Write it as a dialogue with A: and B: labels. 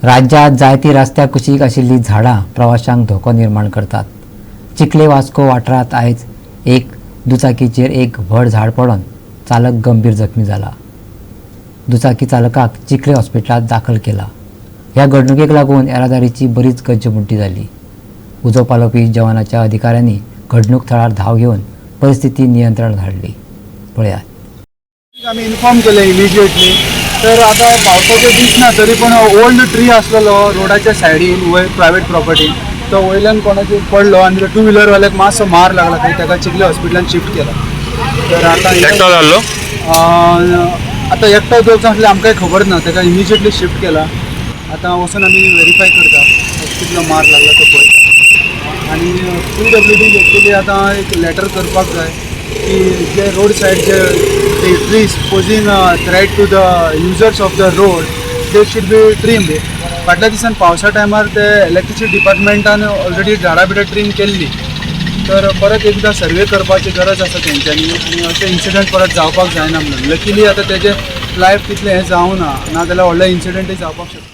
A: राज्यांत जायतीं रस्त्या कुशीक आशिल्लीं झाडां प्रवाशांक धोको निर्माण करतात. चिखले वास्को वाठारांत आयज एक दुचाकीचेर एक व्हड झाड पडून चालक गंभीर जखमी जाला. दुचाकी चालकाक चिखले हॉस्पिटलांत दाखल केला. ह्या घडणुकेक लागून येरादारीची बरीच गच्चमुड्डी जाली. उजो पालोवपी जवानाच्या अधिकाऱ्यांनी घडणूक थळार धांव घेवन परिस्थिती नियंत्रणात हाडली. पळयात.
B: आमी इन्फॉर्म केलें इमिजिएटली. तर आतां पावसाचे दीस ना, तरी पण ओल्ड ट्री आसलेलो रोडाच्या सायडीन वयर प्रायवेट प्रॉपर्टी. तो वयल्यान कोणाचेर पडलो आनी टू व्हिलरवाल्याक मातसो मार लागला थंय. ताका चिखले हॉस्पिटलान शिफ्ट केला. तर आतां
C: एकटो जाल्लो?
B: आतां एकटो दोग जाण आसले, आमकांय खबर ना. ताका इमिजिएटली शिफ्ट केला. आतां वचून आमी वेरीफाय करता, कितलो मार लागला तो पळयता. आनी पीडब्ल्यूडी एक्चुली आतां एक लेटर करपाक जाय की जे road side J trees posing threat to the users of the road, they should be trimmed. फाटल्या दिसान पावसा टायमार ते इलेक्ट्रिसिटी डिपार्टमेंटान ऑलरेडी झाडां बिडां ट्रीम केल्ली. तर परत एकदां सर्वे करपाची गरज आसा तेंच्यांनी आनी अशे इन्सिडंट परत जावपाक जायना म्हणून. लकीली आतां तेजें लायफ तितलें हें जावना, नाजाल्यार व्हडले इन्सिडंटय जावपाक शकता.